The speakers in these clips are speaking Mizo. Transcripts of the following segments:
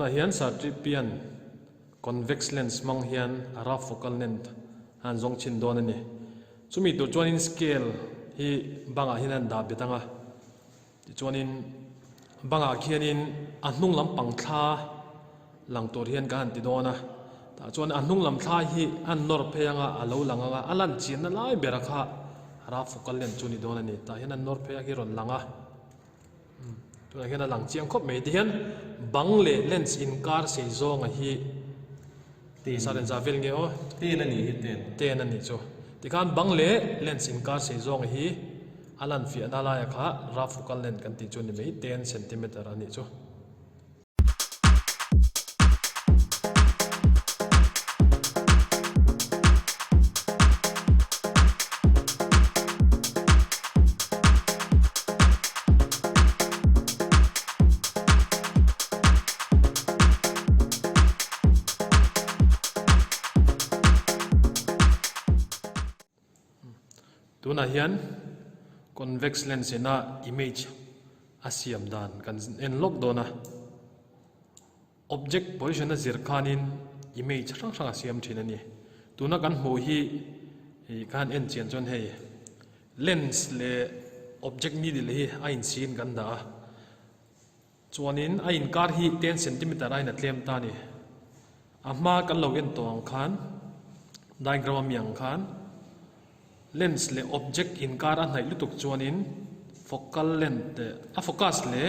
Tunah hian Sartripian convex lens hmang hian a rough focal length a han zawng chhin dawn a ni. Chumi tur chuanin scale hi bangah hian a han dah bet ang a, tichuanin bangah khianin a hnung lampang thla lang tur hian ka han ti dawn a, tah chuan a hnung lam thla hi a nawr phei anga a lo lang anga a lan chianna lai bera kha rough focal length chu a ni dawn a ni. Tah hian a nawr phei a khi rawn lang a. Tunah hian a lang chiang khawp mai tihian bang leh lens inkar sei zawnga hi sar in za vel nge aw ten a nih hi ten ten a nih chu tikhan bang leh lens inkar sei zawnga hi a lan fiahna laia kha rough focal length kan tih chu a ni mai ten centimeter a nih chu. Tunah hian convex lens ina image a siam dan kan en lawk dawn a, object position a zir khanin image hrang hrang a siam thin a ni. Tuna kan hmuh hi ih khan en chian chuan hei lens leh object needle hi a insin kan dah a, chuanin a inkar hi ten centimeter aiin a tlem ta a ni. A hma kan lo en tawh ang khan diagram ami ang khan lens leh object inkar a hnaih lutuk chuanin focal length eh a focus leh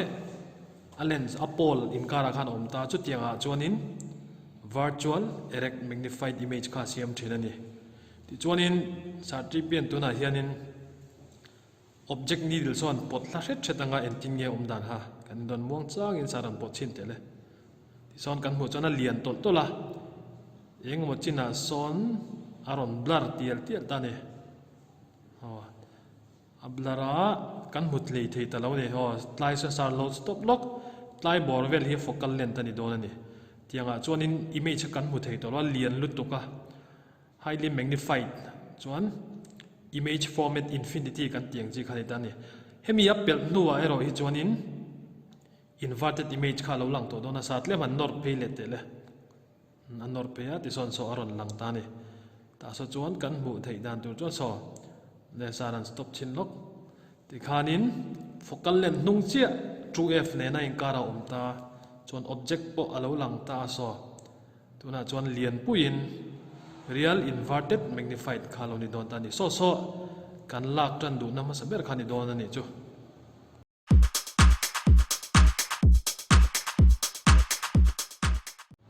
a lens a pole inkarah khan a awm ta chutiang ah chuanin virtual erect magnified image kha a siam thin a ni. Tichuanin sartipian tunah hianin Object needle chuan pawt hla hret hret anga engtin nge awm dan ha kan indawn muang changin sar an pawt chhin teh le. Tichuan kan hmuh chuan a lian tawlh tawlh a, eng emaw chinah sawn a rawn blur tial tial ta a ni. Aw a blur a kan hmu tlei thei ta lo a ni. Aw tlai sawn sar lo stop lawk tlai bawr vel hi focal length a ni dawn a ni. Tiangah chuanin image kha kan hmu thei tawh lo a lian lutuk a. Highly magnified chuan image format infinity kan tih ang chi kha ni ta a ni. Hemi a pelh hnuah erawh hi chuanin inverted image kha a lo lang tawh dawn a, sa tlem han nawr phei leh teh le. A nawr phei a tisawn saw a rawn lang ta a ni. Tah saw chuan kan hmuh theih dan tur chuan saw leh sar an stop chhin lawk. Tikhanin focal length hnung chiah 2F nena inkar a awm ta chuan object pawh a lo lang ta a saw. Tunah chuan lianpuiin real inverted magnified kha lo ni dawn ta a ni. Saw saw kan lak tan duhna hmasa ber kha ni dawn a nih chu.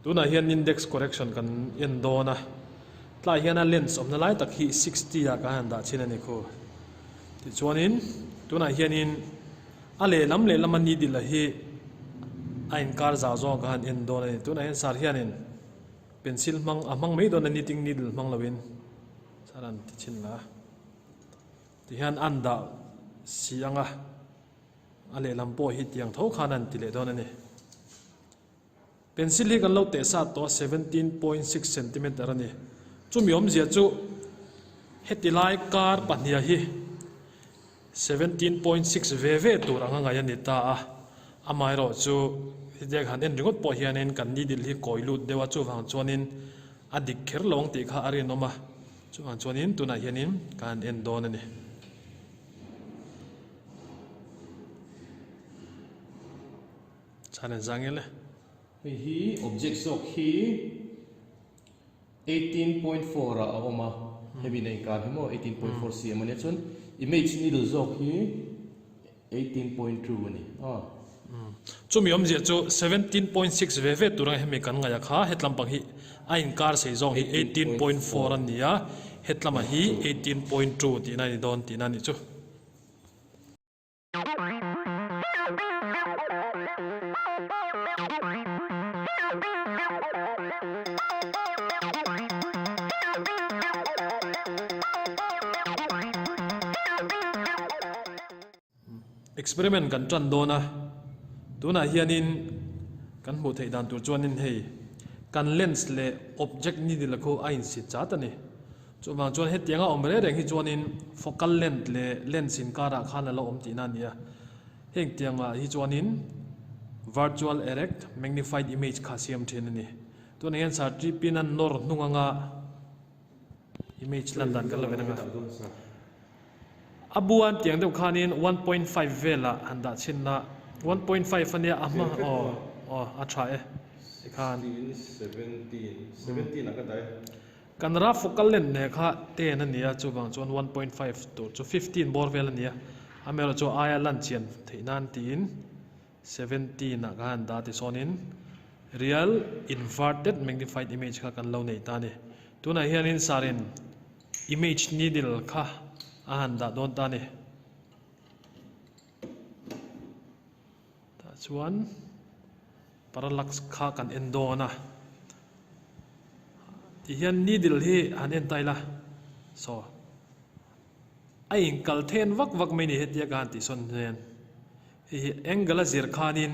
Tunah hian index correction kan en dawn a, tlaiah hian a lens awmna lai tak hi 60 ah kan han dah chhin a ni khu. Tichuanin tunah hianin A lehlam lehlam a needle a hi a inkar zau zawng ka han en dawn a ni. Tunah hian sar hianin pencil hmang a hmang mai dawn a knitting needle hmang loin sar an ti chhin la. Tihian an dah si ang a, a lehlam pawh hi tiang tho khan an ti leh dawn a ni. Pencil hi kan lo teh sat tawh a 17.6 centimeter a ni. Chumi awmzia chu heti lai kar pahniha hi 17.6 ve ve tur anga ngaih a ni ta a. Amaherawh chu hetiang han en ringawt pawh hianin kan needle hi kawi lut deuh a, chuvang chuanin a dik kher lo ang tih kha a rinawm a. Chuvang chuanin tunah hianin ka han en dawn a ni. Chhan en zang el e. Hei hi object zawk hi 18.4 ah a awm a, hemi na inkar hi maw 18.4 cm a nia chuan image needle zawk hi 18.2 a ni a. Chumi awmzia chu 17.6 ve ve tur anga hemi kan ngaih a kha hetlam pang hi a inkar sei zawng hi 18.4 a ni a, hetlama hi 18.2 tihna a ni dawn tihna a nih chu. Experiment kan tan dawn a, tunah hianin kan hmuh theih dan tur chuanin hei kan lens leh object ni ni la khu a insit chat a ni. Chuvang chuan hetiang a awm reng reng hi chuanin focal length leh lens inkarah khan a la awm tihna a ni a. Heng tiangah hi chuanin Virtual Erect Magnified Image kha siam thin a ni. Tunah hian sir T-pin a nawr hnung anga image lan dan kan lo en anga. A buan tiang deuh khanin 1.5 velah han dah chhin a, 1.5 ania a hma aw aw a tha e tikhan. Kan rough focal length nen kha 10 a nia chuvang chuan 1.5 tur chu 15 bawr vel a nia amaherawhchu chu aia lan chian theih nan tiin 17 ah kha han dah tisawnin real inverted magnified image kha kan lo nei ta a ni. Tunah hianin sarin image needle kha a han dah dawn ta a ni. Tah chuan parallax kha kan en dawn a. Tihian needle hi han en ta ila saw a inkal then vak vak mai ni hetia ka han tih sawn hian hei hi angle a zir khanin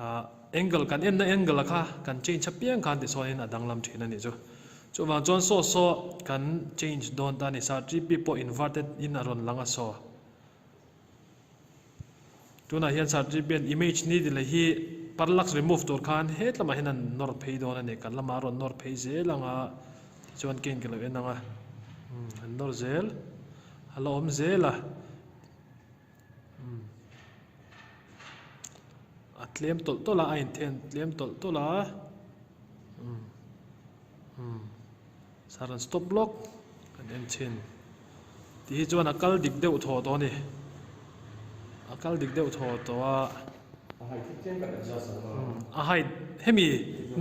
ah angle kan enna angle a kha kan change apiang khan tichuanin a danglam thin a nih chu. Chuvang chuan saw saw kan change dawn ta a ni sa T P pawh inverted in a rawn lang a saw. Tunah hian certificate image ni ti leh hi parallax remove tur khan het lamah hian an nawr phei dawn a ni. Kan lamah a rawn nawr phei zel ang a, tichuan keng ka lo en ang a, umm an nawr zel, a la awm zel a, umm a tlem tawlh tawlh a, a inthen tlem tawlh tawlh a, umm umm. Sir an stop lawk kan en chhin tih hi chuan a kal dik deuh thaw tawh a ni a kal dik deuh thaw tawh a A height hi tlem kan adjust ang a. A height hemi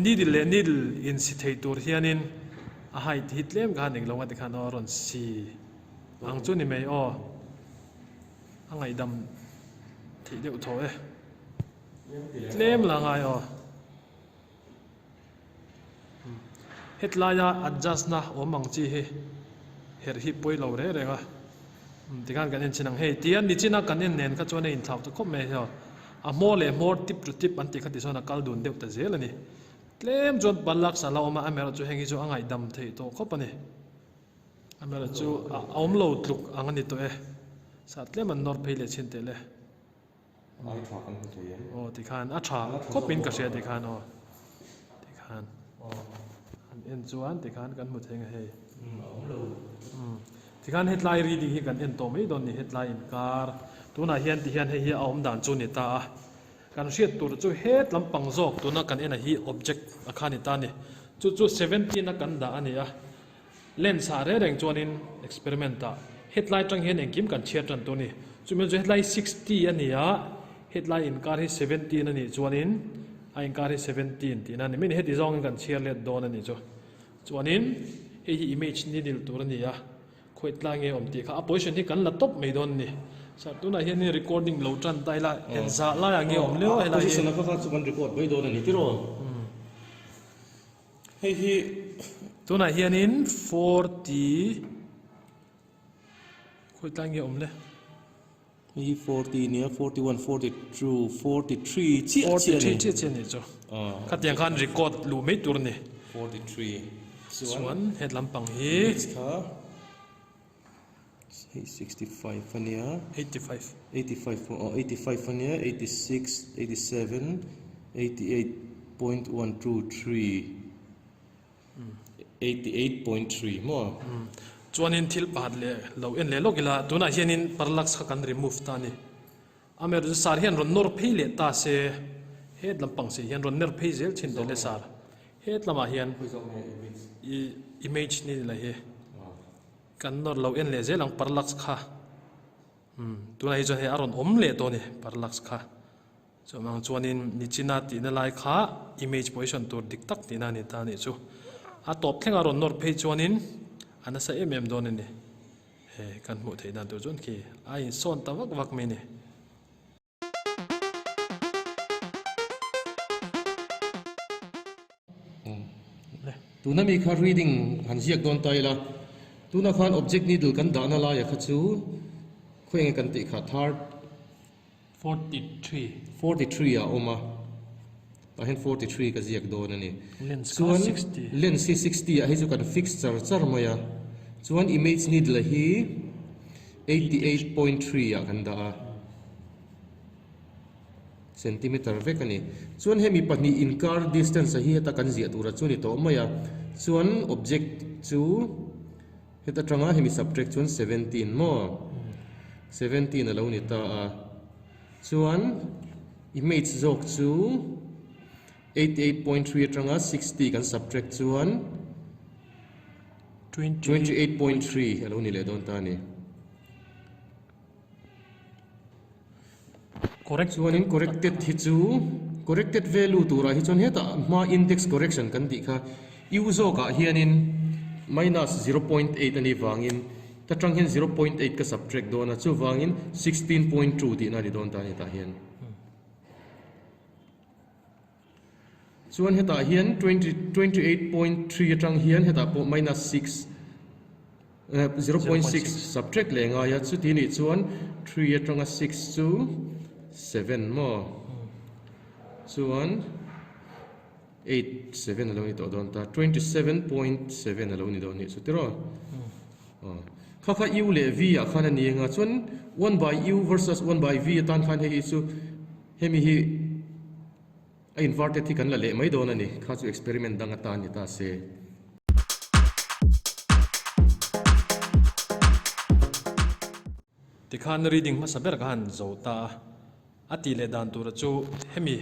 needle leh needle in si thei tur hianin a height hi tlem khan englo nga tikhan aw a rawn si ang chu ni mai aw a ngaihdam theih deuh thaw e tlem la ngai aw. Hetlaia adjust na awm ang chi hi herh hi pawi lo reng reng a, tikhan kan en chin ang hei tia nichina kan en nen kha chuan a inthlauh ta khawp mai a hei aw, a hmawr leh hmawr tip to tip an tih kha tichuan a kal dun deuh ta zel a ni. Tlem chuan parallax a la awm a, amaherawhchu heng hi chu a ngaihdam theih tawh khawp a ni. Amaherawhchu a awm lo tluk ang a ni tawh e, sa tlem an nawr phei leh chhin teh le. Ai tha kan hmu thei em? Aw tikhan a tha khawpin ka hria tikhan aw tikhan an en chuan tikhan kan hmu thei ang hei a awm lo tikhan hetlai reading hi kan en tawh mai dawn ni hetlai inkar tunah hian tihian hei hi a awm dan chu ni ta a kan hriat tur chu het lampang zawk tuna kan en a hi object a kha ni ta a ni chu chu 17 a kan dah a ni a. Lens ah reng reng chuanin experiment ah hetlai tang hian engkim kan chhiar tan tur a ni. Chumi chu hetlai 60 a ni a, hetlai inkar hi 17 a nih chuanin a inkar hi 17 tihna a ni mai a ni. Heti zawngin kan chhiar let dawn a nih chu. Chuanin hei hi image ni dil tur a ni a, khawi tlai nge awm tih kha a position hi kan la tawp mai dawn a ni. Sir, tunah hianin recording lo tan ta ila engzah laiah nge awm leu a helai hi. A position a kha kha chu kan record mai dawn a ni tiraw? Hei hi tunah hianin 40 khawi tlai nge awm le? Hei hi 40 nia 41 42 43 chiah chiah ni. 43 chiah chiah ni chu. Khatiang khan record luh mai tur a ni. 43 chuan het lampang hi image kha Hei 65 a nia. 85. 85 aw 85 a nia 86 87 88.123 88.3 maw. Chuanin thil pakhat leh lo en leh lawk ila tunah hianin parallax kha kan remove ta a ni. Amaherawhchu sar hian rawn nawr phei leh ta se het lampang si hian rawn ner phei zel thin teh le sar het lamah hian image ni la hi. Kan nawr lo en leh zel ang parallax kha umm tunah hi chuan hei a rawn awm leh tawh a ni parallax kha chuan ang chuanin nichina tihna lai kha image position tur dik tak tihna a ni ta a nih chu a tawp thleng a rawn nawr phei chuanin a nasa em em dawn a ni hei kan hmuh theih dan tur chuan khi a insawn ta vak vak mai a ni. Tuna mi kha reading han ziak dawn ta ila, tuna khan object needle kan dahna laia kha chu khawi enge kan tih kha third 43 43 ah a awm a, tah hian 43 ka ziak dawn a ni. Lens kha Chuan 60. lens hi 60 ah hi chu kan fix char char mai a, chuan image needle hi 88.3 ah kan dah a. Centimeter vek a ni. Chuan hemi pahnih inkar distance a hi heta kan ziah tura chu a ni tawh mai a. Chuan object chu heta tanga hemi subtract chuan 17 maw? 17 a lo ni ta a. Chuan image zawk chu 88.3 atanga 60 kan subtract chuan 28.3 a lo ni leh dawn ta a ni. Correct Chuanin corrected hi chu corrected value turah hi chuan hetah hma index correction kan tih kha u zawkah hianin minus 0.8 a nih vangin ta tang hian 0.8 ka subtract dawn a chuvangin 16.2 tihna a ni dawn ta a ni tah hian. Chuan hetah hian 28.3 atang hian hetah pawh minus 6 0.6 subtract leh ngai a, chuti nih chuan 3 atanga 6 chu 7 maw? Chuan 8 7 a lo ni tawh dawn ta, 27.7 a lo ni dawn nih chu tiraw? Kha kha U leh V ah khan a ni anga, chuan 1 by U versus 1 by V atan khan hei hi chu Hemi hi a inverted hi kan la leh mai dawn a ni, kha chu experiment dang atan ni ta se. Tikhan reading hmasa ber ka han zo ta a, a tih leh dan tura chu hemi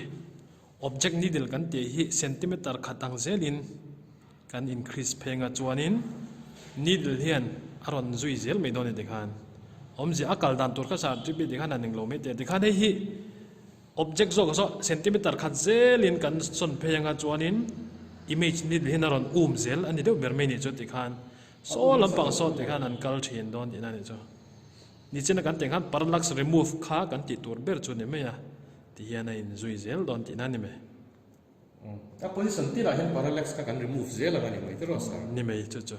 object needle kan tih hi centimeter khat ang zelin kan increase pheng a chuanin needle hian a rawn zui zel mai dawn a ni tikhan awmzia a kal dan tur kha sir tip tikhan han englo mai teh tikhan hei hi object zawk zawk centimeter khat zelin kan sawn phei anga chuanin image needle hian a rawn um zel a ni deuh ber mai nih chu tikhan saw lampang saw tikhan an kal thin dawn tihna a nih chu nichina kan tih ang khan parallax remove kha kan tih tur ber chu a ni mai a tihian a inzui zel dawn tihna a ni mai. A position tinah hian parallax kha kan remove zel ang a ni mai tiraw sir? Ni mai chu chu.